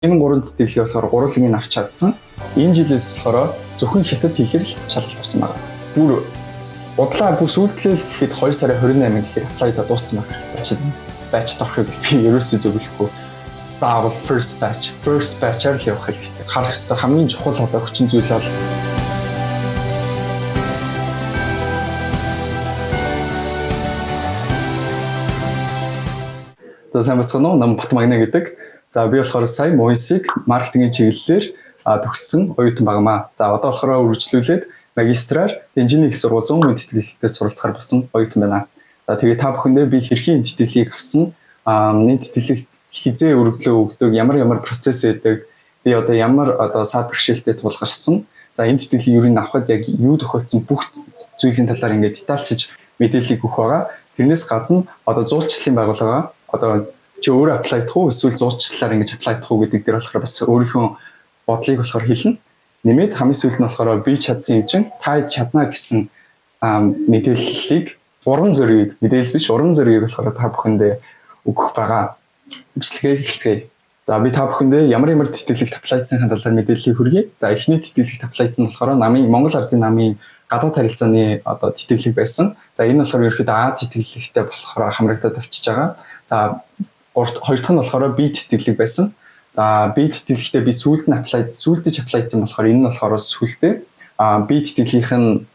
Энэ гурван тэтгэлгийг болохоор гурван авч чадсан. Энэ жилээс болохоор зөвхөн хятад хэлээр л шалгалт авсан байна. Бүр удлаа бүр сүүлдлээ л гэхэд 2 сарын 28 гэхээр apply-да дууссан байх хэрэгтэй. Batch орохыг би ерөөсөө зөвлөхгүй. Заавал first batch, first batch-аар л явах хэрэгтэй. Харах хэрэгтэй хамгийн чухал одоо хүчин зүйл бол За сайн байцгаана уу? Нам Батмагна гэдэг. За би болохоор сая Moisig маркетингийн чиглэлээр төгссөн оюутан багмаа. За одоо болохоор үргэлжлүүлээд магистраар инженерийн их сургууль 100 мөн тэтгэлэгтээ суралцахаар болсон оюутан байна. За тэгээ та бүхэндээ би хэрхэн тэтгэлгийг авсан, энэ тэтгэлэг хизээ өргөдлөө өгдөг, ямар ямар процесс байдаг, би одоо ямар одоо саад бэрхшээлтэй тулгарсан. За энэ тэтгэлгийг ер нь авахд яг юу тохиолдсон бүх зүйлийн талаар ингээд детальчилж мэдээллийг өгөх байгаа. Тэрнээс гадна одоо зуулчлалын байгууллага одоо чи өөрөө apply-дах уу эсвэл зуучлалаар ингэж apply-дах уу гэдэг дээр болохоор бас өөрийнхөө бодлыг болохоор хэлнэ. Нэмээд хамгийн сүүлд нь болохоор би чадсан юм чинь та чадна гэсэн мэдээллийг урам зоригийг мэдээлэл биш урам зоригийг болохоор та бүхэндээ өгөх байгаа. Бичлэгээ эхэлцгээе. За би та бүхэндээ ямар ямар тэтгэлэгт apply-дсныхаа талаар мэдээллийг хүргэе. За эхний тэтгэлэгт apply-дсан болохоор намын Монгол Ардын намын гадаад харилцааны одоо тэтгэлэг байсан. За энэ болохоор ерөөхдөө А тэтгэлэгтэй болохоор хамрагдаад авчиж байгаа. За хоёр дахь нь болохоор B тэтгэлэг байсан. За B тэтгэлэгтээ би сүүлд нь apply сүүлдэж apply-дсан болохоор энэ нь болохоор сүлдээ. А B тэтгэлгийнх нь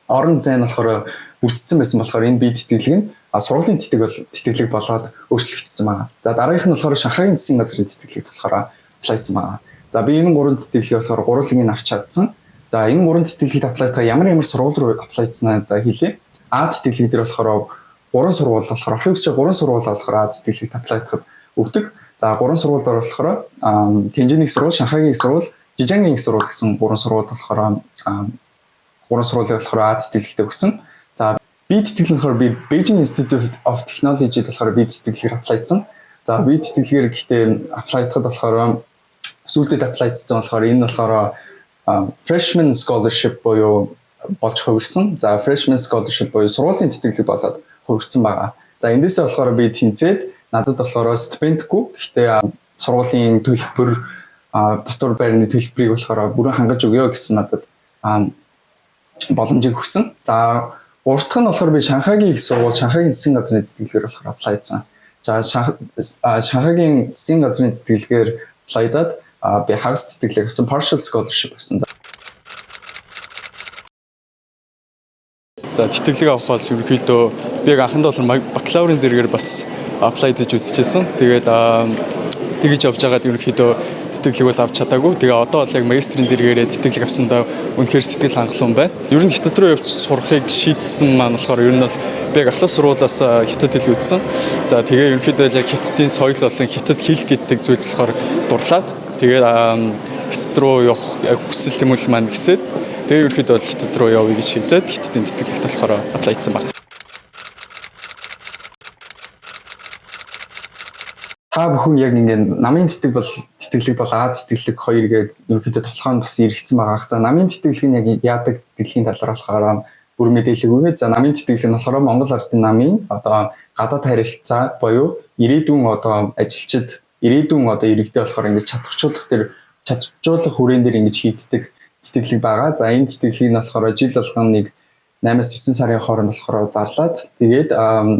орон зай нь болохоор бүрдсэн байсан болохоор энэ B тэтгэлэг нь сургуулийн тэтгэлэг болоод өөрчлөгдсөн байна. За дараагийнх нь болохоор Шанхайгийн засгийн газрын тэтгэлэгт болохоор apply-дсан байна. За би энэ гурван тэтгэлгийг болохоор гурван авч чадсан. За энэ гурван тэтгэлэгт apply-дах ямар ямар сургууль руу apply-дснаа за хэлье. А тэтгэлэг дээр болохоор гурван сургууль болохоор орохыг хүсэж гурван сургууль болохоор А тэтгэлэгт apply-дахад өгдөг. За гурван сургуульд болохоор Тэнжиний их сургууль, Шанхайгийн их сургууль, Жижангийн их сургууль гэсэн гурван сургуульд болохоор гурван сургуулийг болохоор А тэтгэлэгтээ өгсөн. За B тэтгэлэг болохоор би Beijing Institute of Technology-д болохоор B тэтгэлгээр apply-дсан. За B тэтгэлгээр гэхдээ apply-дахад болохоор сүүлдээ apply-дсан болохоор энэ болохоор freshman scholarship буюу болж хувирсан. За freshman scholarship буюу сургуулийн тэтгэлэг болоод хувирсан байгаа. За эндээсээ болохоор би тэнцээд надад болохоор стипендгүй. Гэхдээ сургуулийн төлбөр дотор байрны төлбөрийг болохоор бүрэн хангаж өгөө гэсэн надад боломжийг өгсөн. За гурав дахь нь болохоор би Шанхайгийн их сургууль, Шанхайгийн засгийн газрын тэтгэлгээр болохоор apply-дсан. За Шанхайгийн засгийн газрын тэтгэлгээр apply-даад би хагас тэтгэлэг авсан, partial scholarship авсан. За тэтгэлэг авах бол ерөнхийдөө би яг анхандаа болохоор бакалаврын зэрэгээр бас apply хийж үзчихсэн. Тэгээд тэгэж явж байгаад ерөнхийдөө тэтгэлэг бол авч чадаагүй. Тэгээ одоо бол яг магистрийн зэрэгээрээ тэтгэлэг авсандаа үнэхээр сэтгэл хангалуун байна. Ер нь хятад руу явж сурахыг шийдсэн маань болохоор ер нь бол би яг ахлах сургуулиас хятад хэл үзсэн. За тэгээ ерөнхийдөө яг хятадын соёл болон хятад хэл гэдэг зүйл болохоор дурлаад тэгээд хятад руу явах яг хүсэл тэмүүлэл маань гисээд тэгээ ерөнхийдөө бол хятад руу явъя гэж шийдээд хятадын тэтгэлэгт болохоор apply-дсан байна. Та бүхэн яг ингээд намын тэтгэлэг бол тэтгэлэг бол А тэтгэлэг 2 гээд ерөнхийдөө толгой нь бас эргэцсэн байгаа. За намын тэтгэлэг нь яг яадаг тэтгэлгийн талаар болохоор бүр мэдээлэл өгье. За намын тэтгэлэг нь болохоор Монгол Ардын намын одоо гадаад харилцаа буюу ирээдүйн одоо ажилчид, ирээдүйн одоо иргэдээ болохоор ингээд чадварчуулах тэр чадварчуулах хүрээнд дээр ингэж хийгддэг тэтгэлэг байгаа. За энэ тэтгэлгийг нь болохоор жил болгон нэг 8-аас 9 сарын хооронд болохоор зарлаад тэгээд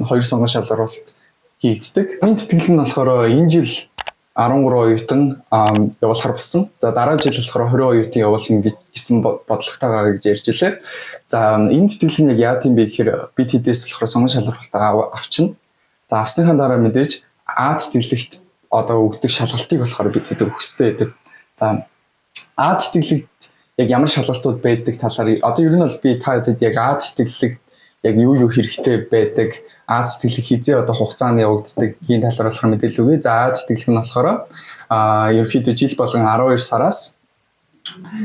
хоёр сонгон шалгаруулалт хийгддэг. Энэ тэтгэлэг нь болохоор энэ жил 13 оюутан явуулахар болсон. За дараа жил болохоор 20 оюутан явуулна гэсэн бодлоготой байгаа гэж ярьж илээ. За энэ тэтгэлэг нь яг яа гэм бэ гэхээр би тэдээс болохоор сонгон шалралтаа авчна. За авсныхаа дараа мэдээж А тэтгэлэгт одоо өгдөг шалгалтыг болохоор бид тэд өгөх ёстой байдаг. За А тэтгэлэгт яг ямар шалгалтууд байдаг талаар одоо ер нь бол би та хэд яг А тэтгэлэгт яг юу юу хэрэгтэй байдаг, А тэтгэлэг хизээ одоо хугацаанд явагддаг гийн талаар болохоор мэдээлэл өгье. За А тэтгэлэг нь болохоор ерөнхийдөө жил болгон 12 сараас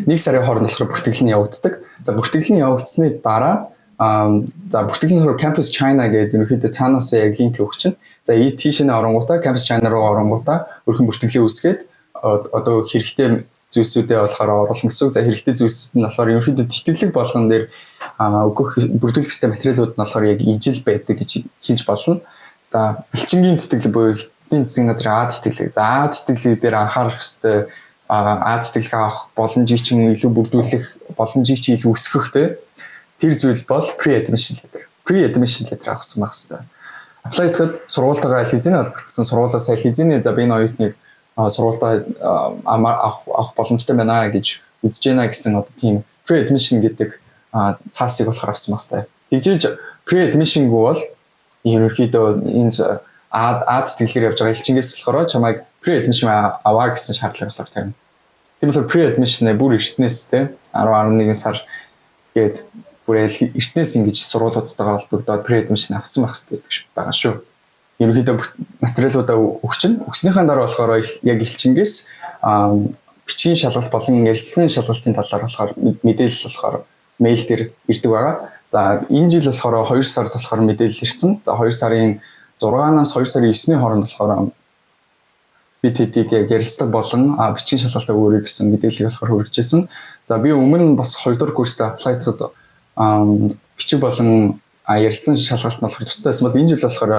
1 сарын хооронд болохоор бүртгэл нь явагддаг. За бүртгэл нь явагдсны дараа за бүртгэл нь болохоор Campus China гэдэг ерөнхийдөө цаанаас яг линк өгч чинь. За тийш нь оронгуудаа Campus China руу оронгуудаа өрхөн бүртгэлээ үүсгээд одоо хэрэгтэй зүйлсүүдээ болохоор оруулна гэсэн үг. За хэрэгтэй зүйлсүүд нь болохоор ерөнхийдөө тэтгэлэг болгон дээр өгөх бүрдүүлэх ёстой материалууд нь болохоор яг ижил байдаг гэж хэлж болно. За, элчингийн тэтгэлэг буюу Хятадын засгийн газрын А тэтгэлэг. За, А тэтгэлэг дээр анхаарах ёстой, А тэтгэлэг авах боломжийг чинь илүү бүрдүүлэх, боломжийг чинь илүү өсгөх, те, тэр зүйл бол pre-admission letter. Pre-admission letter авсан байх хэрэгтэй. Apply хийхэд сургуультайгаа аль хэзээ холбогдсон, сургуулиас аль хэзээ, за, би энэ оюутныг сургуультаа авах боломжтой байна гэж үзэж байна гэсэн одоо тийм pre-admission гэдэг цаасыг болохоор авсан байх хэрэгтэй. Тэгжээж pre-admission-гүй бол ерөнхийдөө энэ А тэтгэлгээр явж байгаа элчингээс болохоор чамайг pre-admission аваа гэсэн шаардлага болохоор тавина. Тийм болохоор pre-admission-ээ бүр эртнээс, те, 10 11 сар гээд бүр аль эртнээс ингэж сургуулиудтайгаа холбогдоод pre-admission авсан байх хэрэгтэй гэдэг байгаа шүү. Ерөнхийдөө материалуудаа өгчин. Өгснийхээ дараа болохоор яг элчингээс бичгийн шалгалт болон ярилцлагын шалгалтын талаар болохоор мэдээлэл болохоор мэйл дээр ирдэг байгаа. За, энэ жил болохоор 2 сард болохоор мэдээлэл ирсэн. За, 2 сарын 6-наас 2 сарын 9-ний хооронд болохоор би тэдийг яг ярилцлага болон бичгийн шалгалтаа өгөөрэй гэсэн мэдээллийг болохоор хүргэжсэн. За, би өмнө нь бас 2 дугаар курст apply хийхэд бичиг болон ярилцлагын шалгалт нь болохоор тустай байсан бол энэ жил болохоор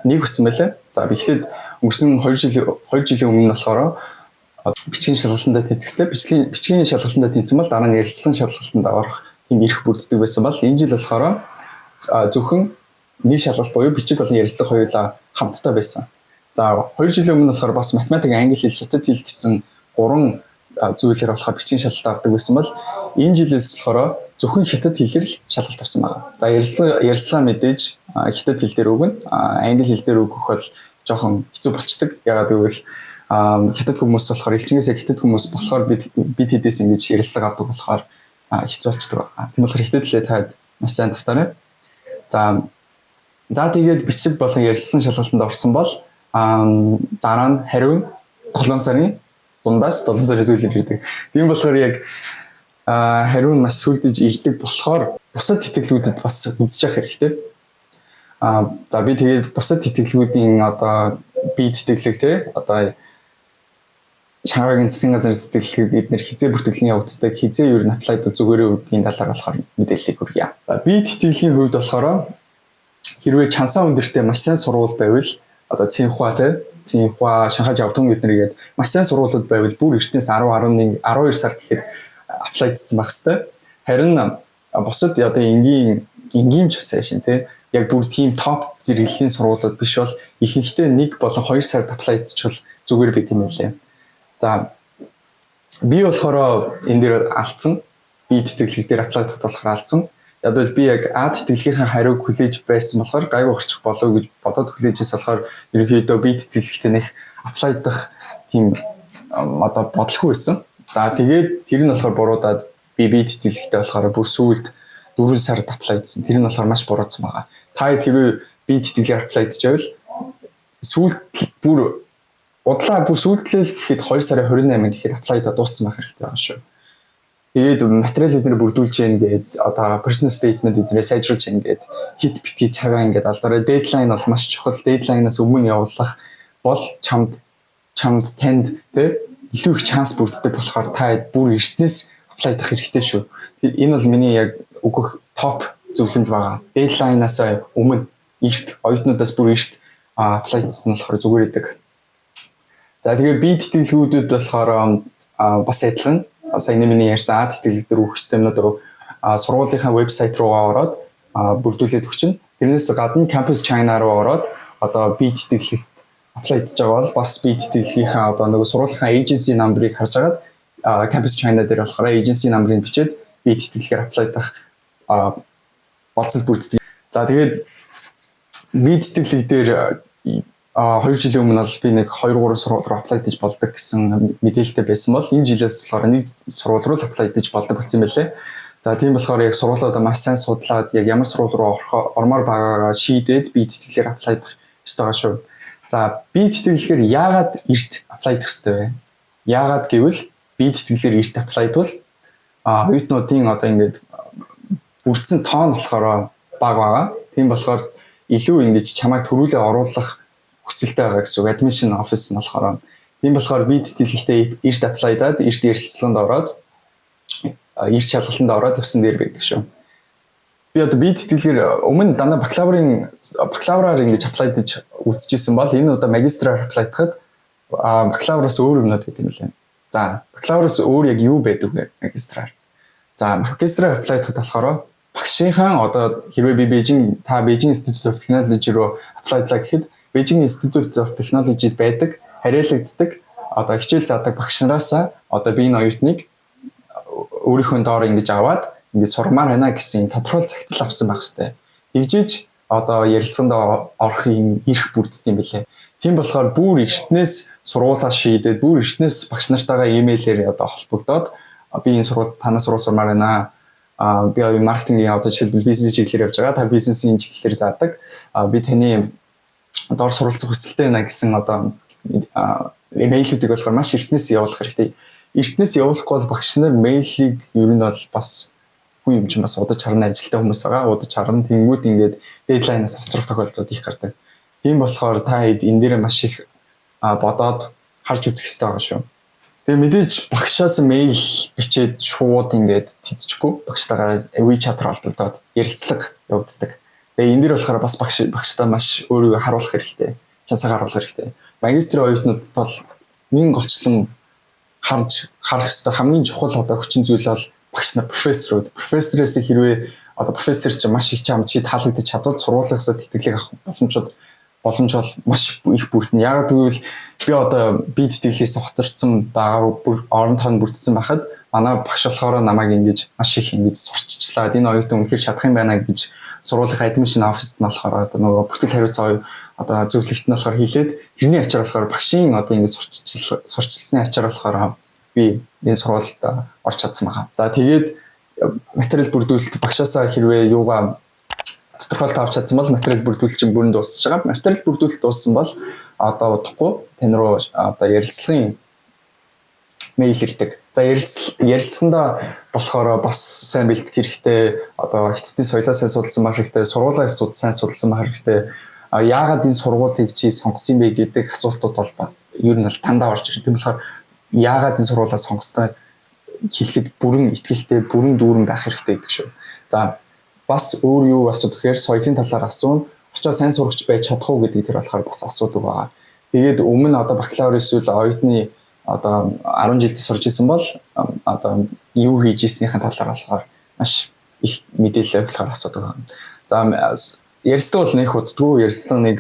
нэг өссөн байлаа. За, би эхлээд өнгөрсөн 2 жилийн өмнө болохоор бичгийн шалгалтандаа тэнцгэслээ. Бичгийн шалгалтандаа тэнцсэн бол дараа нь ярилцлагын шалгалтанд орох тийм эрх бүрддэг байсан бол энэ жил болохоор зөвхөн нэг шалгалт буюу бичиг болон ярилцлага хоёулаа хамтдаа байсан. За, 2 жилийн өмнө болохоор бас математик, англи хэл, хятад хэл гэсэн гурван зүйлээр болохоор бичгийн шалгалт авдаг байсан бол энэ жилээс болохоор зөвхөн хятад хэлээр л шалгалт авсан байна. За, ярилцлага мэдээж хятад хэл дээр өгнө. Англи хэл дээр өгөх бол жоохон хэцүү болчдөг. Яагаад гэвэл хятад хүмүүс болохоор элчингээс яг хятад хүмүүс болохоор бид хэдээс ингэж ярилцлага авдаг болохоор хэцүү болчдөг. Тийм болохоор хятад хэлээ таад маш сайн дуртаарай. За, тэгээд бичиг болон ярилцлагын шалгалтанд орсон бол дараа нь хариу 7 сарын дундаас 7 сарын сүүлээр ирдэг. Тийм болохоор яг хариу нь маш сүлдэж ирдэг болохоор бусад тэтгэлгүүдэд бас үзэж явах хэрэгтэй. За, би тэгээд бусад тэтгэлгүүдийн одоо B тэтгэлэг, те, одоо Шанхайгийн засгийн газрын тэтгэлэг эднэр хэзээ бүртгэлийн явагддаг, хэзээ ер нь apply бол зүгээрээ өгдгийн талаар болохоор мэдээллийг хүргье. За, B тэтгэлийн хувьд болохоор хэрвээ чансаа өндөртэй маш сайн сургууль байвал, одоо Цинхуа, те, Цинхуа, Шанхай Жаотун гэднэргээд маш сайн сургуулиуд байвал бүр эртнээс 10 11 12 сар гэхэд apply дсан байх хэвээр. Харин бусад одоо энгийн ч бас шин, те, яг бүр тийм топ зэрэглэлийн сургуулиуд биш бол ихэнхдээ 1 болон 2 сард apply дчихвал зүгээр байт юм лээ. За, би болохоор энэ дээр алдсан. B тэтгэлэг дээр apply дах болохоор алдсан. Яг бол би яг А тэтгэлгийнхээ хариуг хүлээж байсан болохоор гайгүй гарчих болов гэж бодоод хүлээжээс болохоор ерөнхийдөө B тэтгэлэгтээ нэг apply дах тийм одоо бодлохгүй байсан. За, тэгээд тэр нь болохоор буруудаад би B тэтгэлэгтээ болохоор бүр сүүлд 4 сард apply дсан. Тэр нь болохоор маш буруудсан байгаа. Та хэрвээ B тэтгэлгээр apply дчихвэл сүүлд бүр удлаа, бүр сүүлдлээ л гэхэд 2 сарын 28 гэхэд apply даа дууссан байх хэрэгтэй байгаа шүү. Тэгээд материал эднэр бүрдүүлж гин гээд, одоо personal statement эднэрээ сайжруулж гин гээд хит битгий цагаа ингээд алдаарай. Deadline бол маш чухал. Deadline-аас өмнө явуулах бол чамд чамд танд, тэ, илүү их шанс бүрддэг болохоор та бүр эртнээс apply дах хэрэгтэй шүү. Энэ бол миний яг өгөх топ зөвлөмж байгаа. Deadline-аас өмнө эрт, оюутнуудаас бүр эрт apply дсан болохоор зүгээр идэг. За, тэгээ B тэтгэлгүүдэд болохоор бас адилхан, саяны миний ярьсан А тэтгэлэг дээр өгөх системнүүд сургуулийнхаа вебсайт руугаа ороод бүрдүүлээд өгчнө. Тэрнээс гадна Campus China руу ороод одоо B тэтгэлэгт apply хийж байгаа бол бас B тэтгэлгийнхаа одоо нөгөө сургуулийнхаа agency number-ыг харж агаад Campus China дээр болохоор agency number-ыг бичээд B тэтгэлгээр apply дах болцол бүрддэг. За, тэгээд B тэтгэлэг дээр 2 жилийн өмнө бол би нэг 2 3 сургууль руу apply даж болдог гэсэн мэдээлэлтэй байсан бол энэ жилээс болохоор нэг сургууль руу л apply даж болдог болсон юм байлээ. За, тийм болохоор яг сургуулиудаа маш сайн судлаад, яг ямар сургууль руу орох ормоор байгаагаа шийдээд B тэтгэлгээр apply дах ёстой байгаа шүү. За, B тэтгэлгээр яагаад эрт apply дах ёстой вэ? Яагаад гэвэл B тэтгэлгээр эрт apply двал оюутнуудын одоо ингээд бүрдсэн тоон болохоор бага байгаа. Тийм болохоор илүү ингэж чамайг төрүүлээ оруулах хүсэлтэй байгаа гэсэн үг. Admission office нь болохоор. Тийм болохоор B тэтгэлэгтээ эрт apply даад, эрт ярилцлаганд ороод, эрт шалгалтанд ороод явсан дээр байдаг шүү. Би Би одоо би тэтгэлгээр өмнө дандаа бакалавраар ингэж apply даж үзчихсэн бол энэ удаа магистраар apply дахад бакалавраас өөр юмнууд гэдэг юм лээ. За, бакалавраас өөр яг юу байдаг вэ магистраар? За, магистраар apply дахад болохоор багшийнхаа одоо хэрвээ би Beijing та Beijing Institute of Technology руу apply длаа гэхэд Beijing Institute of Technology-д байдаг, харьяалагддаг, одоо хичээл заадаг багш нараасаа одоо би энэ оюутныг өөрийнхөө доор ингэж аваад ингэж сурмаар байна гэсэн тодорхой захидал авсан байх хэвээр. Тэгжиж одоо ярилцлаганд орох юм эрх бүрддэг юм билээ. Тийм болохоор бүр эртнээс сургуулаа шийдээд, бүр эртнээс багш нартайгаа имэйлээр одоо холбогдоод, би энэ сургууль, танаас сургууль сурмаар байна. Би маркетингийн, одоо жишээлбэл, бизнес чиглэлээр явж байгаа. Та бизнесийн чиглэлээр заадаг. Би таны доор суралцах хүсэлтэй байна гэсэн одоо имэйлүүдийг болохоор маш эртнээс явуулах хэрэгтэй. Эртнээс явуулахгүй бол багш нар мэйлийг ер нь бол бас хүн юм чинь бас удаж харна, ажилтай хүмүүс байгаа. Удаж харна. Тэнгүүд ингээд deadline аас хоцрох тохиолдлууд их гардаг. Тийм болохоор та хэд энэ дээр маш их бодоод харж үзэх хэрэгтэй байгаа шүү. Тэгээ мэдээж багшаас мэйл бичээд шууд ингээд тэдчихгүй, багштайгаа WeChat-аар холбогдоод ярилцлага явагддаг. Тэгээ энэ дэр болохоор бас багштай маш өөрийгөө харуулах хэрэгтэй. Чансаа харуулах хэрэгтэй. Магистрийн оюутнууд бол нэн голчлон харж харах хэрэгтэй хамгийн чухал одоо хүчин зүйл бол багш нар, профессорууд. Профессороос хэрвээ одоо профессор чинь маш их чам чи таалагдаж чадвал сургуулиасаа тэтгэлэг авах боломж бол маш их бүрдэнэ. Яагаад гэвэл би одоо би тэтгэлээс хоцорсон байгаа, бүр орон тоон бүрдсэн байхад манай багш болохоор намайг ингэж маш их ингэж сурччлаад, энэ оюутан үнэхээр чадах юм байна гэж сургуулийн admission office-т нь болохоор одоо нөгөө бүртгэл хариуцсан одоо зөвлөгт нь болохоор хэлээд, тэрний ачаар болохоор, багшийн одоо ингэж сурчилсны ачаар болохоор би энэ сургуульд орч чадсан байгаа. За, тэгээд материал бүрдүүлэлт, багшаасаа хэрвээ юугаа тодорхойлолт авч чадсан бол материал бүрдүүлэлт чинь бүрэн дуусч байгаа. Материал бүрдүүлэлт дууссан бол одоо удахгүй тань руу одоо ярилцлагын мэйл ирдэг. За, ярилцлагандаа болохоор бас сайн бэлтгэх хэрэгтэй. Одоо хятадын соёлоо сайн судалсан байх хэрэгтэй, сургуулаа сайн судалсан байх хэрэгтэй. А яагаад энэ сургуулийг чи сонгосон бэ гэдэг асуултууд бол ер нь бол дандаа орж ирдэг. Тийм болохоор яагаад энэ сургуулаа сонгосноо хэлэхэд бүрэн итгэлтэй, бүрэн дүүрэн байх хэрэгтэй гэдэг шүү. За, бас өөр юу асуудаг гэхээр соёлын талаар асууна. Очоод сайн сурагч байж чадах уу гэдэг тэр болохоор бас асуудаг байгаа. Тэгээд өмнө одоо бакалавр эсвэл оюутны одоо 10 жилд сурж исэн бол одоо юу хийж ирснийхэн талаар болохоор маш их мэдээлэл болохоор асуудаг байна. За, ярилцлага бол нэг уддгүй, ярилцлага нэг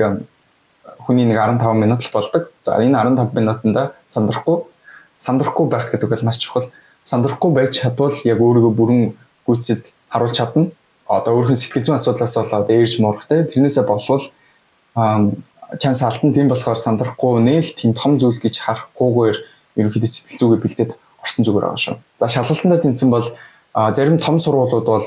хүний нэг 15 минут л болдог. За, энэ 15 минутанда сандрахгүй байх гэдэг бол маш чухал. Сандрахгүй байж чадвал яг өөрийгөө бүрэн гүйцэд харуулж чадна. Одоо өөрийнхөө сэтгэл зүйн асуудлаас болоод ээрж муурах те, тэрнээсээ болвол chance алтан. Тийм болохоор сандрахгүй, нэг тийм том зүйл гэж харахгүйгээр ерөнхийдөө сэтгэл зүгээ бэлдээд орсон зүгээр байгаа шүү. За, шалгалтандаа тэнцсэн бол зарим том сургуулиуд бол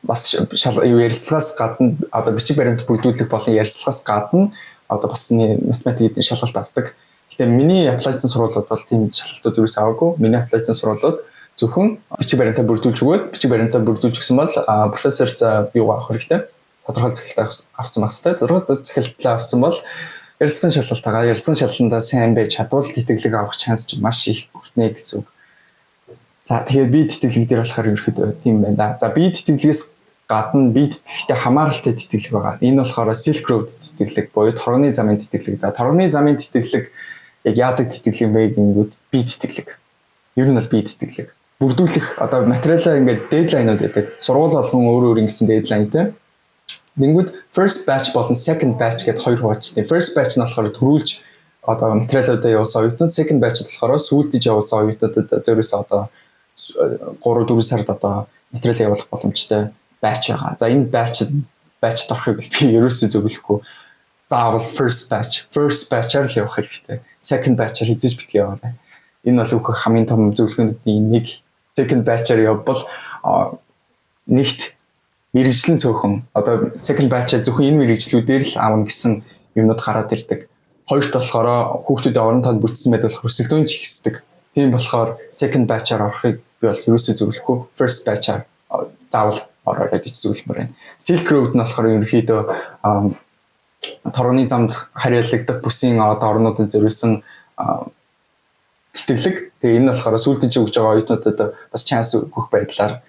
бас юу ярилцлагаас гадна, одоо бичиг баримт бүрдүүлэх болон ярилцлагаас гадна одоо бас математикийн шалгалт авдаг. Гэтэ миний apply дсан сургуулиуд бол тийм шалгалтууд юу ч аваагүй. Миний apply дсан сургуулиуд зөвхөн бичиг баримтаа бүрдүүлж өгөөд, бичиг баримтаа бүрдүүлж өгсөн бол профессорс юу авах хэрэгтэй. Тодорхой захирал авсан байх хэрэгтэй. Тодорхой захирал авсан бол ярилцсан шалгалт байгаа. Ярилцсан шалгалтандаа сайн байж чадвал тэтгэлэг авах шанс маш их бүрднэ гэсэн үг. За, тэгэхээр би тэтгэлэг дээр болохоор ерөөхдөө тийм байна да. За, би тэтгэлгээс гадна би тэтгэлэгтэй хамааралтай тэтгэлэг байгаа. Энэ болохоор Silk Road тэтгэлэг буюу торгоны замын тэтгэлэг. За, торгоны замын тэтгэлэг яг яадаг тэтгэлэг юм бэ гингүүд би тэтгэлэг. Ер нь бол би тэтгэлэг. Бүрдүүлэх одоо материалаа ингээд deadline ууд байдаг. Сургууль болгон өөр өөр ингэсэн deadline тай. Тэнгүүд first batch болон second batch гэдээ хоёр хуваачтай. First batch нь болохоор түрүүлж одоо материалуудаа явуулсан оюутнууд, second batch болохоор сүүлдэж явуулсан оюутнуудад зориулсан одоо 3 4 сард одоо материал явуулах боломжтой batch байгаа. За, энэ batch-д орохыг бол би ерөөсөө зөвлөхгүй. Заавал first batch-аар л явах хэрэгтэй. Second batch-аар хэзээ ч битгий яваарай. Энэ бол өөхөх хамгийн том зөвлөгөөнүүдийн нэг. Second batch-аар явбал нэгт мэргэжлийн цөөхөн, одоо second batch-а зөвхөн энэ мэргэжлүүдээр л авна гэсэн юмнууд гараад ирдэг. Хоёрт болохоор хүүхдүүдийн орон тоонд бүрдсэн байдал болохоор өрсөлдөөн ч ихсдэг. Тийм болохоор second batch-аар орохыг би бол ерөөсөө зөвлөхгүй. First batch-аар заавал ороорой гэж зөвлөмөр байна. Silk Road нь болохоор ерөнхийдөө торгоны замд харьяалагдах бүсийн одоо орнуудад зориулсан тэтгэлэг. Тэгээ энэ нь болохоор сүүлдэж өгж байгаа оюутнуудад бас chance өгөх байдлаар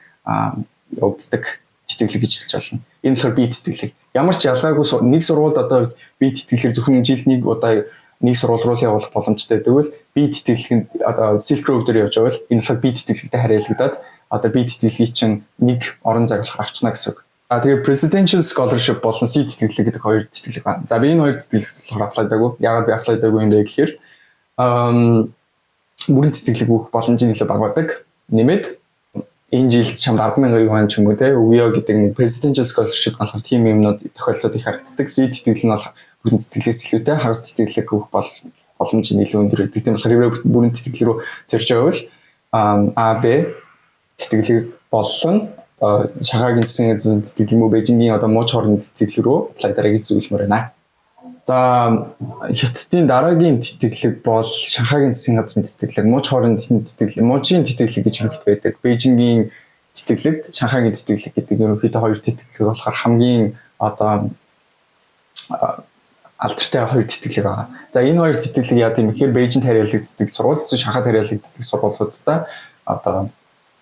явагддаг тэтгэлэг. тэтгэлэг гэж хэлж болно. Энэ болохоор B тэтгэлэг. Ямар ч ялгаагүй нэг сургуульд одоо B тэтгэлгээр зөвхөн жилд нэг удаа нэг сургууль руу явуулах боломжтой гэдэг бол B тэтгэлэг нь одоо Silk Road дээр явж байвал энэ болохоор B тэтгэлэгтэй харьяалагдаад одоо B тэтгэлгийг чинь нэг орон зай болохоор авчна гэсэн үг. А тэгээ Presidential Scholarship болон C тэтгэлэг гэдэг хоёр тэтгэлэг байна. За, би энэ хоёр тэтгэлэгт болохоор apply даагүй. Яагаад би apply даагүй юм бэ гэхээр бүрэн тэтгэлэг өгөх боломж нь илүү бага байдаг. Нэмээд энэ жилд чамд 10,000 юань ч юм уу те өгөө гэдэг нэг Presidential Scholarship болохоор тийм юмнууд, тохиолдлууд их харагддаг. C тэтгэлэг нь бол бүрэн тэтгэлгээс илүүтэй хагас тэтгэлэг өгөх бол боломж нь илүү өндөр байдаг. Тийм болохоор хэрвээ бүрэн тэтгэлэг рүү зорж байвал А, Б тэтгэлэг болон Шанхайгийн засгийн тэтгэлэг юм уу, Бээжингийн одоо мууч хорны тэтгэлэг рүү apply дараа гэж зөвлөмөр байна. За, Хятадын дараагийн тэтгэлэг бол Шанхайгийн засгийн газрын тэтгэлэг, мууч хорын тэтгэлэг, муужийн тэтгэлэг гэж ерөнхийдөө байдаг. Бээжингийн тэтгэлэг, Шанхайгийн тэтгэлэг гэдэг ерөнхийдөө хоёр тэтгэлэг болохоор хамгийн одоо алдартай хоёр тэтгэлэг байгаа. За, энэ хоёр тэтгэлэг яа гэм бэхээр Бээжинд харьяалагддаг сургууль эсвэл Шанхайд харьяалагддаг сургуулиудаа одоо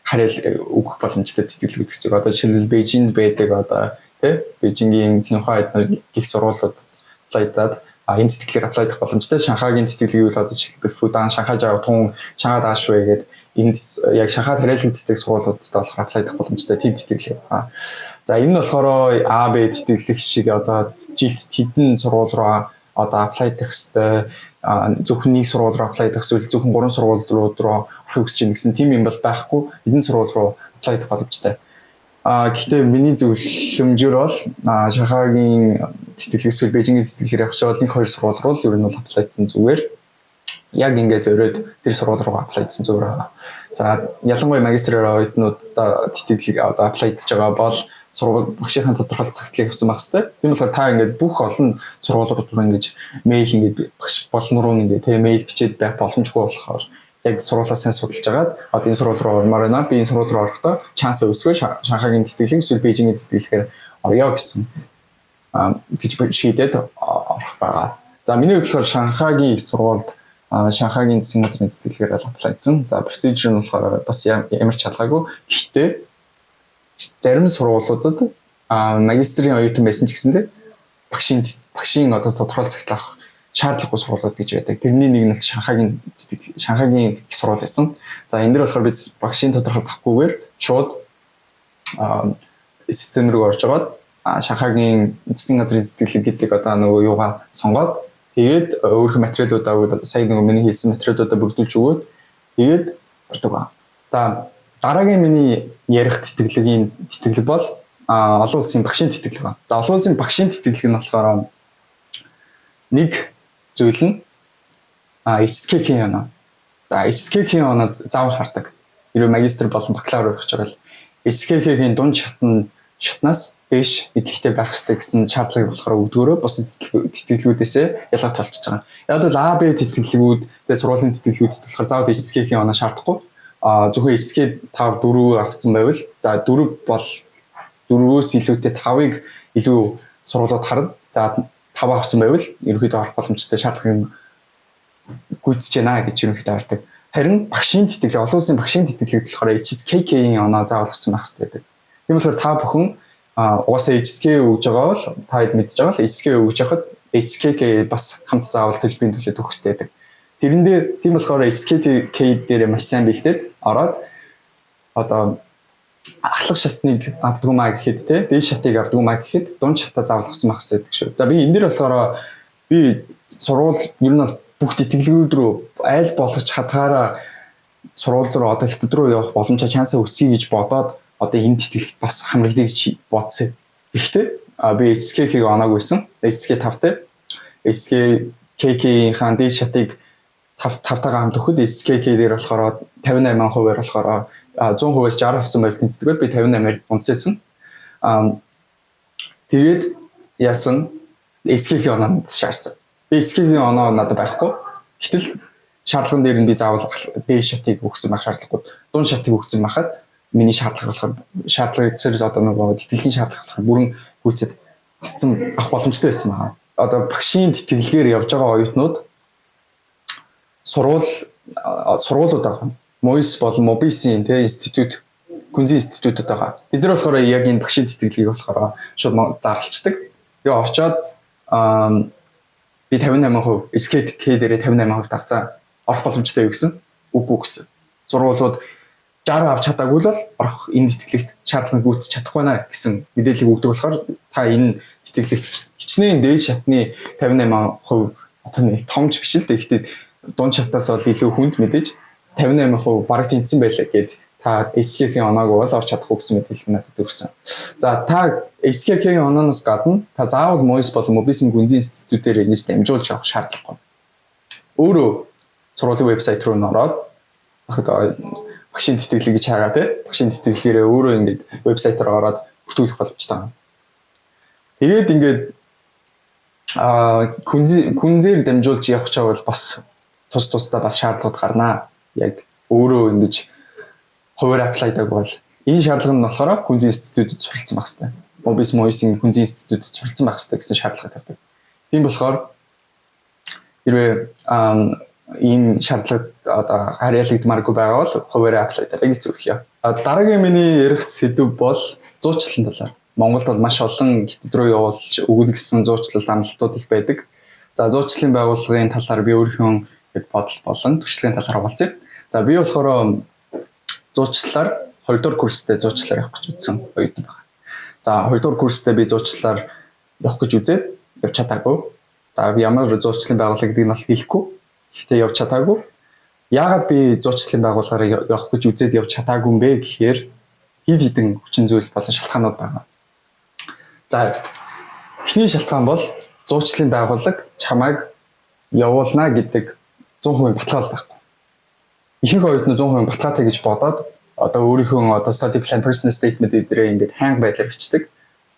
харьяал өгөх боломжтой тэтгэлэг гэсэн үг. Одоо жишээлбэл, Бээжинд байдаг одоо тий Бээжингийн Цинхуа эднэр гих сургуулиуд apply даад а энэ тэтгэлгээр apply дах боломжтой. Шанхайгийн тэтгэлгийг бол одоо жишээлбэл Фудан, Шанхай Жаотун, Шанхай Дашвэ гэдэг энд яг Шанхайд харьяалагддаг сургуулиудад болохоор apply дах боломжтой тийм тэтгэлэг. За, энэ нь болохоор А, Б тэтгэлэг шиг одоо жилд тэдэн сургууль руу одоо apply дах хэвээр, зөвхөн нэг сургууль руу apply дах эсвэл зөвхөн гурван сургууль руу орохыг хүсэж байна гэсэн тийм юм бол байхгүй. Хэдэн сургууль руу apply дах боломжтой. А гэхдээ миний зөвлөмжөөр бол Шанхайгийн тэтгэлэг эсвэл Бээжингийн тэтгэлгээр явах бол нэг хоёр сургууль руу л ер нь бол apply дсан зүгээр. Яг ингээ зориод тэр сургууль руу apply дсан зүгээр байгаа. За, ялангуяа магистраар оюутнуудаа тэтгэлэг одоо apply дж байгаа бол сургууль багшийнхаа тодорхойлолт цагтлыг авсан байх хэвээр. Тийм болохоор та ингээд бүх олон сургуулиуд руу ингэж мэйл, ингээд багш болон руу ингээд тэгээ мэйл бичээд байх боломжгүй болохоор яг сургуулаа сайн судалж агаад одоо энэ сургууль руу ормоор байна. Би энэ сургууль руу орохдоо chance өсгөө Шанхайгийн тэтгэлэг эсвэл Бээжингийн тэтгэлгээр орё гэсэн гэж шийдээд орох байгаа. За, миний хувьд болохоор Шанхайгийн их сургуульд Шанхайгийн засгийн газрын тэтгэлгээр apply дсан. За, procedure нь болохоор бас ямар ч ялгаагүй. Гэхдээ зарим сургуулиудад магистрийн оюутан байсан ч гэсэндээ багшийн одоо тодорхойлол цагтл авах шаардлагагүй сургуулиуд гэж байдаг. Тэрний нэг нь бол Шанхайгийн их сургууль байсан. За, энэ дэр болохоор би багшийн тодорхойлолт авахгүйгээр шууд систем рүү орж агаад Шанхайгийн засгийн газрын тэтгэлэг гэдэг одоо нөгөө юугаа сонгоод, тэгээд өөрийнхөө материалуудаа, сая нөгөө миний хэлсэн материалуудаа бүрдүүлж өгөөд тэгээд ордог ба. За, дараагийн миний ярих тэтгэлгийн тэтгэлэг бол олон улсын багшийн тэтгэлэг ба. За, олон улсын багшийн тэтгэлэг нь болохоор нэг зүйл нь HSK-ийн оноо. За, HSK-ийн оноо заавал хардаг. Хэрвээ магистр болон бакалавр явах гэж байгаа бол HSK-ийн дунд шатнаас дээш мэдлэгтэй байх хэрэгтэй гэсэн шаардлагыг болохоор өгдгөөрөө бусад тэтгэлгүүдээсээ ялгаат болчихж байгаа. Яг бол А, Б тэтгэлгүүд, тэгээ сургуулийн тэтгэлгүүдэд болохоор заавал HSK-ийн оноо шаардахгүй. А зөвхөн HSK 5 4 авсан байвал, за, 4 бол 4-өөс илүүтэй 5-ыг илүү сургуулиуд харна. За, 5 авсан байвал ерөнхийдөө орох боломжтой, шаардлагыг гүйцэж байна гэж ерөнхийдөө хардаг. Харин багшийн тэтгэлэг, олон улсын багшийн тэтгэлэг болохоор HSKK-ийн оноо заавал авсан байх хэрэгтэй байдаг. Тийм болохоор та бүхэн угаасаа HSK өгж байгаа бол та хэд мэдж байгаа л HSK өгж байхад HSKK бас хамт заавал төлбөрийн төлөө өгөх хэрэгтэй байдаг. Тэрэн дээр тийм болохоор HSKK дээр маш сайн бэлдээд ороод одоо ахлах шатныг авдаг юм а гэхэд те дээд шатыг авдаг юм а гэхэд дунд шатаа заавал авсан байх хэрэгтэй гэдэг шүү. За, би энэ дэр болохоор би сургууль ер нь бол бүх тэтгэлгүүд рүү айл болгож чадгаараа сургууль руу, одоо Хятад руу явах боломжтой chance аа өсгөе гэж бодоод одоо энэ тэтгэлэгт бас хамрагдъя гэж бодсон. Гэхдээ би HSK-ийг оноогүй байсан. HSK 5-тай. HSK KK-ийн дээд шатыг 5 5-тайгаа хамт өгөхөд HSKK дээр болохоор 58%-аар болохоор 100%-аас 60 авсан байл тэнцдэг бол би 58-аар унтсайсан. Тэгээд яасан, HSK-ийн оноо шаардсан. Би HSK-ийн оноо надад байхгүй. Гэтэл шаардлаган дээр нь би заавал дээд шатыг өгсөн байх шаардлагагүй. Дунд шатыг өгсөн байхад миний шаардлага болохоор шаардлагыг зэрэг одоо нөгөө тэтгэлгийн шаардлага болохоор бүрэн гүйцэд авсан, авах боломжтой байсан байна. Одоо багшийн тэтгэлгээр явж байгаа оюутнууд сургуулиуд байгаа. МУИС болон МУБИС-ийн тэ институт Күнзийн институтууд байгаа. Тэд нар болохоор яг энэ багшийн тэтгэлгийг болохоор шууд зарлцдаг. Тэгээ очоод би 58% SKK дээрээ 58% давцаа орох боломжтой юу гэсэн. Үгүй гэсэн. Сургуулиуд 60 авч чадаагүй л орох энэ тэтгэлэгт шаардлагыг гүйцэж чадахгүй наа гэсэн мэдээллийг өгдөг болохоор та энэ тэтгэлэгт хичнээн дээд шатны 58% одоо нэг томч биш л дээ. Гэхдээ дунд шатаас бол илүү хүнд мэдээж 58% бараг тэнцсэн байлаа гэд та HSK-ийн оноог бол орч чадахгүй гэсэн мэдээлэл надад өгсөн. За, та HSK-ийн онооноос гадна та заавал MOIS болон MOBIS-ийн Күнзийн институтээр ингэж дамжуулж явах шаардлагагүй. Өөрөө сургуулийн вебсайт руу н ороод багшийн тэтгэлэг гэж хайгаа, тий. Багшийн тэтгэлгээрээ өөрөө ингэж вебсайтаар ороод бүртгүүлэх боломжтой. Тэгээд ингээд Күнзээр дамжуулж явах чавал бас тус тусдаа бас шаардлагууд гарнаа. Яг өөрөө ингэж хувиар apply даг бол энэ шаардлага нь болохоор Күнзийн институтэд суралцсан байх хэрэгтэй. MOBIS, MOIS-ийн Күнзийн институтэд суралцсан байх хэрэгтэй гэсэн шаардлага тавьдаг. Тийм болохоор хэрвээ ийм шаардлага одоо харьяалагдмааргүй байгаа бол хувиараа apply дараа гэж зөвлөё. Дараагийн миний ярих сэдэв бол зуучлалын талаар. Монголд бол маш олон хятад руу явуулж өгнө гэсэн зуучлал амлалтууд их байдаг. За, зуучлалын байгууллагын талаар би өөрийнхөө бодол болон туршлагын талаар хуваалцъя. За, би болохоор зуучлалаар 2 дугаар курстэй зуучлалаар явах гэж үзсэн оюутан байна. За, 2 дугаар курстэй би зуучлалаар явах гэж үзээд явж чадаагүй. За, би ямар зуучлалын байгууллага гэдгийг нь бол хэлэхгүй. Гэхдээ явж чадаагүй. Яагаад би зуучлалын байгууллагаараа явах гэж үзээд явж чадаагүй юм бэ гэхээр хэд хэдэн хүчин зүйл болон шалтгаанууд байна. За, эхний шалтгаан бол зуучлалын байгууллага чамайг явуулна гэдэг 100% баталгаа байхгүй. Ихэнх оюутнууд 100% баталгаатай гэж бодоод одоо өөрийнхөө одоо study plan, personal statement эднэрээ ингээд хайнга байдлаар бичдэг.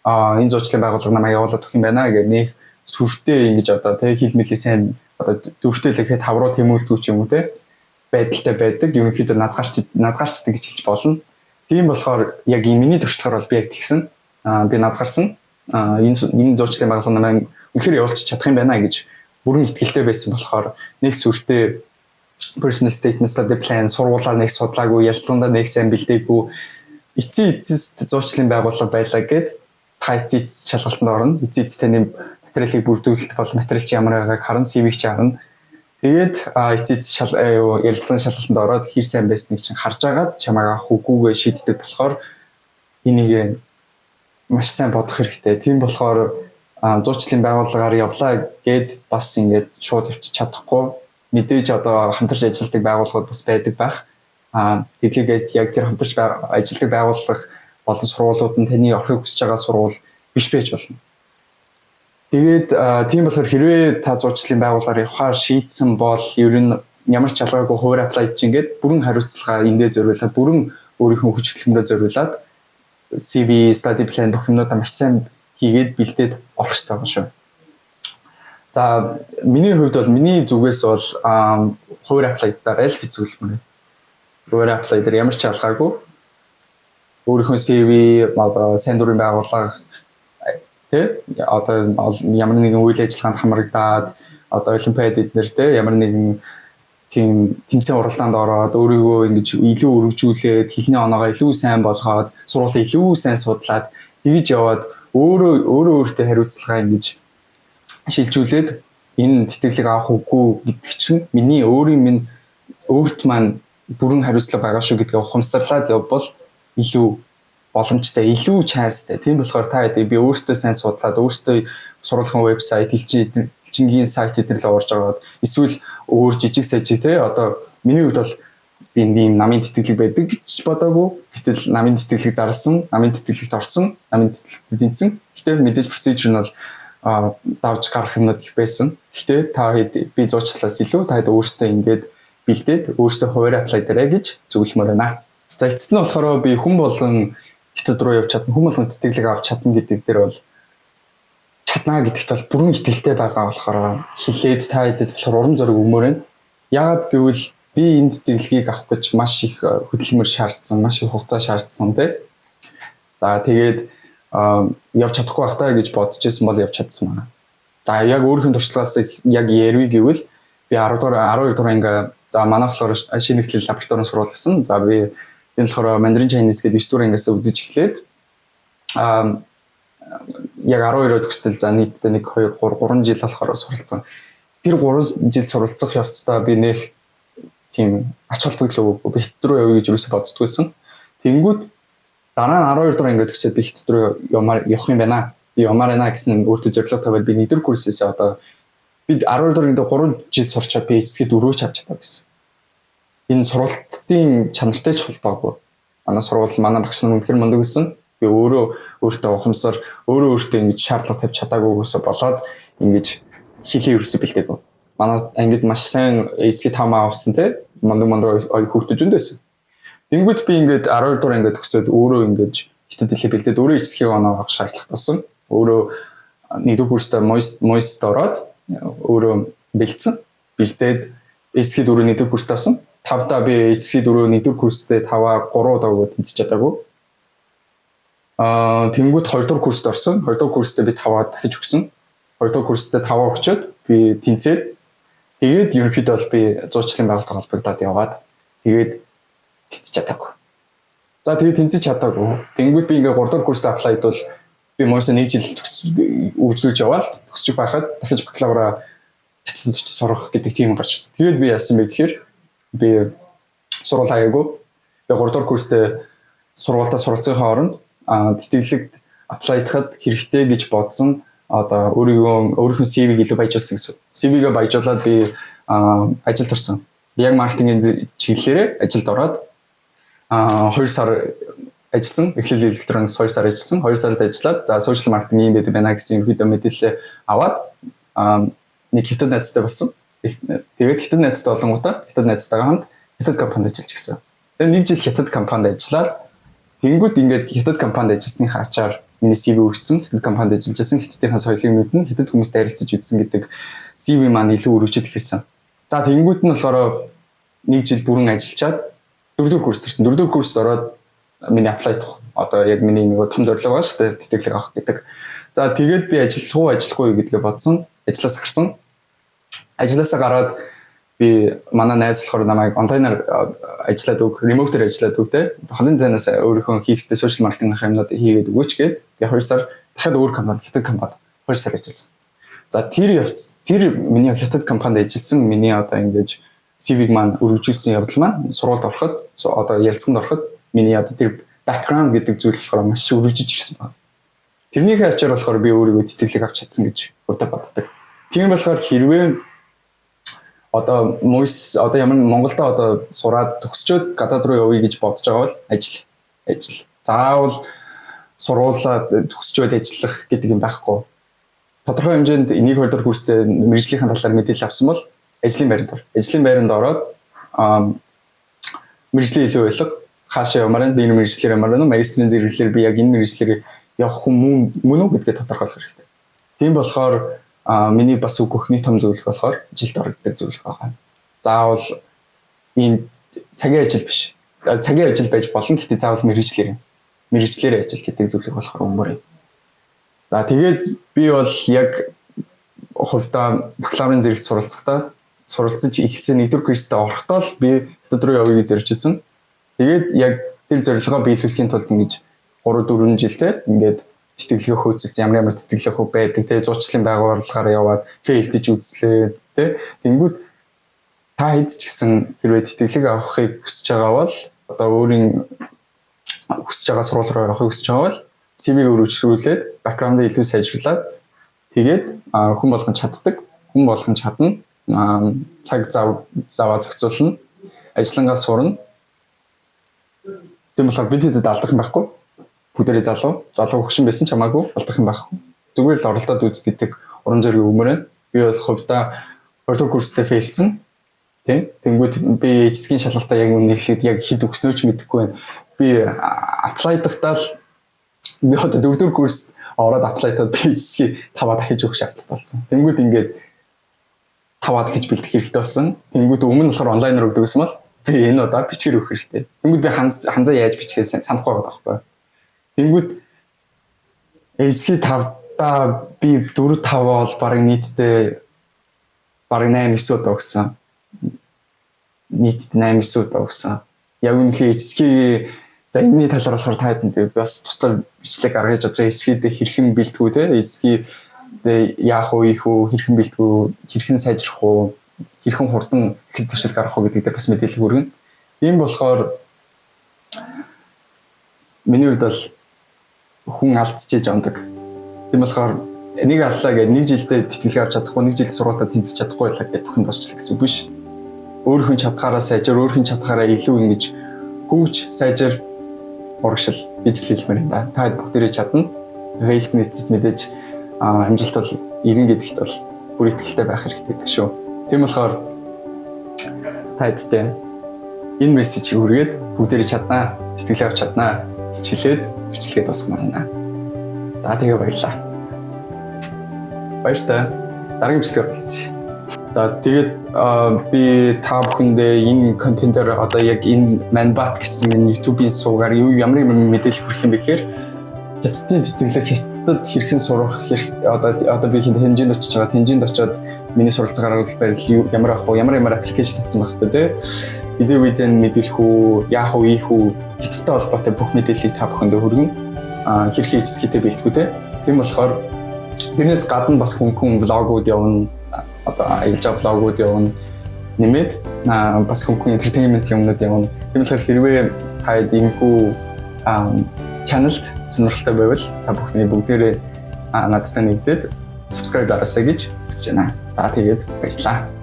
Энэ зуучлалын байгууллага намайг явуулаад өгөх юм байна гэх нэг сүртэй ингэж одоо тэг хэл мэлээ сайн одоо дүртэй л ихэд 5 руу тэмүүлдэг ч юм уу, те, байдалтай байдаг. Ерөнхийдөө назгаарчдаг гэж хэлж болно. Тийм болохоор яг энэ миний туршлагаар бол би яг тэгсэн. Би назгарсан. Энэ зуучлалын байгууллага намайг үнэхээр явуулчих чадах юм байна гэж бүрэн итгэлтэй байсан болохоор нэг сүртэй personal statement, study plan, сургуулаа нэг судлаагүй, ярилцлагандаа нэг сайн бэлдээгүй, эцсийн эцэст зуучлалын байгууллага байлаа гэд та эцсийн эцэс шалгалтанд орно. Эцсийн эцэс таны материалыг бүрдүүлэлт бол материал чи ямар байгааг харан, CV-г чи харна. Тэгээд эцсийн эцэс шал юу ярилцлагын шалгалтанд ороод хэр сайн байсныг чинь харж агаад чамайг авах үгүйгээ шийддэг болохоор энийг маш сайн бодох хэрэгтэй. Тийм болохоор зуучлалын байгууллагаар явлаа гэд бас ингээд шууд явчих чадахгүй. Мэдээж одоо хамтарч ажилладаг байгууллагууд бас байдаг байх. Тэгээд яг тэр хамтарч ажилладаг байгууллага болон сургуулиуд нь таны орохыг хүсэж байгаа сургууль биш байж болно. Тэгээд тийм болохоор хэрвээ та зуучлалын байгууллагаар явахаар шийдсэн бол ер нь ямар ч ялгаагүй хувиар apply чинь ингээд бүрэн хариуцлага эндээ зориулаад, бүрэн өөрийнхөө хүч хөдөлмөрөөр зориулаад CV, study plan бүх юмнуудаа маш сайн хийгээд бэлдээд орох хэрэгтэй байгаа шүү. За, миний хувьд бол, миний зүгээс бол хувиар apply дараа л зөвлөмөр. Хувиар apply дээр ямар ч ялгаагүй өөрийнхөө CV, одоо сайн дурын байгууллага, тэ, одоо ямар нэгэн үйл ажиллагаанд хамрагдаад, одоо олимпиад эднэр, тэ, ямар нэгэн тийм тэмцээн уралдаанд ороод өөрийгөө ингэж илүү өргөжүүлээд, хэлний оноогоо илүү сайн болгоод, сургуулаа илүү сайн судлаад тэгж яваад өөрөө өөрөө өөртөө хариуцлага ингэж шилжүүлээд энэ тэтгэлэг авах үгүй гэдэг чинь миний өөрийн минь өөрт маань бүрэн хариуцлага байгаа шүү гэдгээ ухамсарлаад явбал илүү боломжтой, илүү chance тай. Тийм болохоор та хэд би өөртөө сайн судлаад, өөртөө сургуулийн вебсайт, элчингийн сайт эднэр л орж агаад эсвэл өөр жижиг сажиг, те, одоо миний хувьд бол би ийм намын тэтгэлэг байдаг гэж бодоагүй. Гэтэл намын тэтгэлэг зарласан, намын тэтгэлэгт орсон, намын тэтгэлэгт тэнцсэн. Гэтэ мэдээж procedure нь бол давж гарах юмнууд их байсан. Гэтэ та хэд би зуучлалаас илүү та хэд өөрсдөө ингээд бэлдээд өөрсдөө хувиар apply дээрэй гэж зөвлөмөр байна. За, эцэст нь болохоор би хүн болгон хятад руу явж чадна, хүн болгон тэтгэлэг авч чадна гэдэг дээр бол чаднаа гэдэгт бол бүрэн итгэлтэй байгаа болохоор хэлээд та хэдэд болохоор урам зориг өгмөр байна. Яагаад гэвэл би энэ тэтгэлгийг авах гэж маш их хөдөлмөр шаардсан, маш их хугацаа шаардсан, тий. За, тэгээд явж чадахгүй байх таа гэж бодож исэн бол явж чадсан байна. За, яг өөрийнхөө туршлагаас яг ярив гэвэл би 10 дугаар, 12 дугаар анги, за, манай болохоор шинэ нэгтгэл лабораторийн сургууль гэсэн. За, би Энэ болохоор Mandarin Chinese гэдэг 9 дугаар ангиас үзэж эхлээд яг 12-оо төгсдөл, за, нийтдээ 1 2 3 3 жил болохоор суралцсан. Тэр 3 жил суралцах явцдаа би нэх тийм ач холбогдол өгөөгүй. Би хятад руу явъя гэж юусоо боддгүйсэн. Тэнгүүд дараа нь 12 дугаар ингээд төгсөөд би хятад руу явмаар явах юм байна. Би явмаар байна гэсэн өөртөө зорилго тавиад би 1 дугаар курсээс, одоо би 12 дугаар ингээд 3 жил сурчаад би HSK 4 ч авч чадаа гэсэн. Энэ сургалтын чанартай ч холбоогүй. Манай сургууль, манай багш нар үнэхээр мундаг гэсэн. Би өөрөө өөртөө ухамсар, өөрөө өөртөө ингэж шаардлага тавьж чадаагүйгээсээ болоод ингэж хэлээ ерөөсөө бэлдээгүй. Манай ангид маш сайн HSK 5 авсан те, мундаг мундаг хүүхдүүд зөндөө байсан. Тэнгүүт би ингээд 12 дугаар ингээд төгсөөд өөрөө ингэж хятад хэлээ бэлдээд өөрөө HSK оноо авах шаардлага болсон. Өөрөө нэгдүгээр курстаа MUIS ороод өөрөө бэлдсэн. Бэлдээд HSK 4 нэгдүгээр курст авсан. Тавдаа би HSK 4 нэгдүгээр курстэй 5-аа 3 удаа тэнцэж чадаагүй. Тэнгүүт 2 дугаар курст орсон. 2 дугаар курстээ би 5-аа дахиж өгсөн. 2 дугаар курстээ 5-аа өгчөөд би тэнцээд, тэгээд ерөнхийдөө бол би зуучлалын байгууллагатай холбогдоод яваад, тэгээд тэнцэж чадаагүй. За, тэгээд тэнцэж чадаагүй. Тэнгүүт би ингээ 3 дугаар курст apply бол би MUIS нэг жил үргэлжлүүлж яваал төгсчих байхад дахиж бакалавра хятадд очиж сурах гэдэг тийм гарч ирсэн. Тэгээд би яасан бэ гэхээр би сургууль хаяагүй. Би 3 дугаар курстэй сургуультаа суралцахын оронд тэтгэлэгт apply дахад хэрэгтэй гэж бодсон одоо өөрийгөө, өөрийнхөө CV-г илүү баяжуулсан гэсэн. CV-гээ баяжуулаад би ажилд орсон. Би яг маркетингийн чиглэлээрээ ажилд ороод 2 сар ажилласан. Эхлэл Electronics 2 сар ажилласан. 2 сард ажиллаад, за, social marketing юм байдаг байна гэсэн ерөнхийдөө мэдээлэл аваад нэг хятад найзтай болсон. Тэгээд хятад найзтай болонгуудаа хятад найзтайгаа хамт хятад компанид ажиллаж гисэн. Тэгээд нэг жил хятад компанид ажиллаад, тэнгүүд ингээд хятад компанид ажилласныхаа ачаар миний CV өргөцсөн, хятад компанид ажиллаж байсан, хятадынхаа соёлыг мэднэ, хятад хүмүүстэй харилцаж үзсэн гэдэг CV маань илүү өргөжөд эхэлсэн. За, тэнгүүд нь болохоор нэг жил бүрэн ажиллачаад дөрөвдүгээр курс төрсөн. Дөрөвдүгээр курст ороод миний apply дах одоо яг миний нэг том зорилго байгаа шүү дээ, тэтгэлэг авах гэдэг. За, тэгээд би ажиллах уу, ажиллахгүй гэдгээ бодсон. Ажлаас гарсан. Ажлаасаа гараад би, манай найз болохоор намайг онлайнаар ажиллаад өг, remote ээр ажиллаад өг те. Холын зайнаас өөрийнхөө хийх ёстой social marketing ийн юмнууд хийгээд өгөөч гээд би 2 сар дахиад өөр компани, хятад компанид 2 сар ажилласан. За, тэр явц, тэр миний хятад компанид ажилласан миний одоо ингэж CV-г маань өргөжүүлсэн явдал маань сургуульд ороход, одоо ярилцлаганд ороход миний одоо тэр background гэдэг зүйл болохоор маш өргөжиж ирсэн байна. Тэрнийхээ ачаар болохоор би өөрийгөө тэтгэлэг авч чадсан гэж удаа боддог. Тийм болохоор хэрвээ одоо MUIS, одоо ямар Монголдо одоо сураад төгсчөөд гадаад руу явъя гэж бодож байгаа бол ажил, ажил. Заавал сургуулаа төгсчөөд ажиллах гэдэг юм байхгүй. Тодорхой хэмжээнд нэг, хоёр дахь курстэй мэргэжлийнхэн талаар мэдээлэл авсан бол ажлын байранд ор. Ажлын байранд ороод мэргэжлийн илүү ойлго, хаашаа явмаар байна, би энэ мэргэжлээр явмаар байна уу, магистрийн зэрэглэлээр би яг энэ мэргэжлээр явах хүн мөн үү гэдгээ тодорхойлох хэрэгтэй. Тийм болохоор миний бас өгөх нэг том зөвлөх болохоор ажилд ор гэдэг зөвлөх байгаа. Заавал ийм цагийн ажил биш. Цагийн ажил байж болно, гэхдээ заавал мэргэжлээр юм. Мэргэжлээрээ ажил гэдэг зөвлөх болохоор өгмөр юм. За, тэгээд би бол яг хувьдаа бакалаврын зэрэгт суралцахдаа, суралцаж эхэлсэн нэгдүгээр курстээ орохдоо л би хятад руу явъя гэж зорж исэн. Тэгээд яг тэр зорилгоо биелүүлэхийн тулд ингэж 3 4 жил те ингээд тэтгэлгээ хөөцөж, ямар ямар тэтгэлэг хөө байдаг те, зуучлалын байгууллагаар яваад fail дэж үзлээ те. Тэнгүүд та хэд ч гэсэн хэрвээ тэтгэлэг авахыг хүсэж байгаа бол, одоо өөрийн хүсэж байгаа сургууль руу явахыг хүсэж байгаа бол CV-г өргөжлүүлээд, background-аа илүү сайжруулад, тэгээд хүн болгон чаддаг, хүн болгон чадна. Цаг зав заваа зохицуулна. Ажиллангаа сурна. Тийм болохоор бид хэдэд алдах юм байхгүй. Бүгдээрээ залуу, залуу хөгшин байсан ч хамаагүй алдах юм байхгүй. Зүгээр л оролдоод үз гэдэг урам зориг өгмөр байна. Би бол хувьдаа 2 дугаар курстэй fail дсэн. Тэ? Тэнгүүд би HSK-ийн шалгалтаа яг үнэ хэлэхэд яг хэд өгснөө ч мэдэхгүй байна. Би apply дахтаа л, би одоо дөрөвдүгээр курст ороод apply таад би HSK 5-аа дахиж өгөх шаардлагатай болсон. Тэнгүүд ингээд 5-аа дахиж бэлдэх хэрэгтэй болсон. Тэнгүүд өмнө нь болохоор онлайнаар өгдөг гэсэн бол би энэ удаа бичгээр өгөх хэрэгтэй. Тэнгүүд би ханзаа яаж бичгээ санахгүй байгаа байхгүй. Тэнгүүд HSK 5-даа би 4 5 бол бараг нийтдээ бараг 8 9 удаа өгсөн. Нийтдээ 8 9 удаа өгсөн. Яг үнэхээр HSK, за, энэний талаар болохоор та хэдэнд бас тусдаа бичлэг гаргаж бодож байгаа. HSK-д хэрхэн бэлтгэв те, HSK яах вэ, их үү, хэрхэн бэлтгэв, хэрхэн сайжрах уу, хэрхэн хурдан их туршилт гаргах уу гэдэг дээр бас мэдээлэл хүргэнэ. Тийм болохоор миний хувьд бол хүн алдчихэж ондог. Тийм болохоор нэг аллаа гэдэг, нэг жилдээ тэтгэлэг авч чадахгүй, нэг жил сургуультад тэнцэж чадахгүй байлаа гэдэг бүх юм босчлаа гэсэн үг биш. Өөрийнх нь чадхаараа сайжир, өөрийнх нь чадхаараа илүү ингэж хөгж сайжир урагшил гэж л хэлмээр юм да. Та бүгдээрээ чадна. Fails эцэст мэдээж амжилт бол ирнэ гэдэгт бол бүр итгэлтэй байх хэрэгтэй гэдэг шүү. Тийм болохоор та хэдтэй энэ мессежийг хүргээд, бүгдээрээ чаднаа, сэтгэл авч чаднаа хичээлээд бичлэгээ дуусгамаар байна. За, тэгээ баярлалаа. Баяртай. Дараагийн бичлэгээр уулзъя. За, тэгээд би та бүхэндээ энэ контентоор, одоо яг энэ Manbat гэсэн энэ YouTube-ийн сувгаар юу ямар юм мэдээлэл хүргэх юм бэ гэхээр хятадын тэтгэлэг, хятадд хэрхэн сурах, одоо би хэмжээнд очиж байгаа. Хэмжээнд очиод миний суралцах арга барил ямар ах уу, ямар ямар application татсан байх хэрэгтэй те. Визээ, визэн мэдээлэх үү, яах уу, ийх үү, хятадтай холбоотой бүх мэдээллийг та бүхэндээ хүргэнэ. Хэрхэн HSK-тэй бэлтгэв те. Тийм болохоор тэрнээс гадна бас хөнгөн vlog ууд явна. Одоо аялж байгаа vlog ууд явна. Нэмээд бас хөнгөн entertainment юмнууд явна. Тийм болохоор хэрвээ та иймэрхүү channel-д сонирхолтой байвал та бүхний бүгдээрээ надтай нэгдээд subscribe дараасай гэж хүсэж байна. За, тэгээд баярлалаа.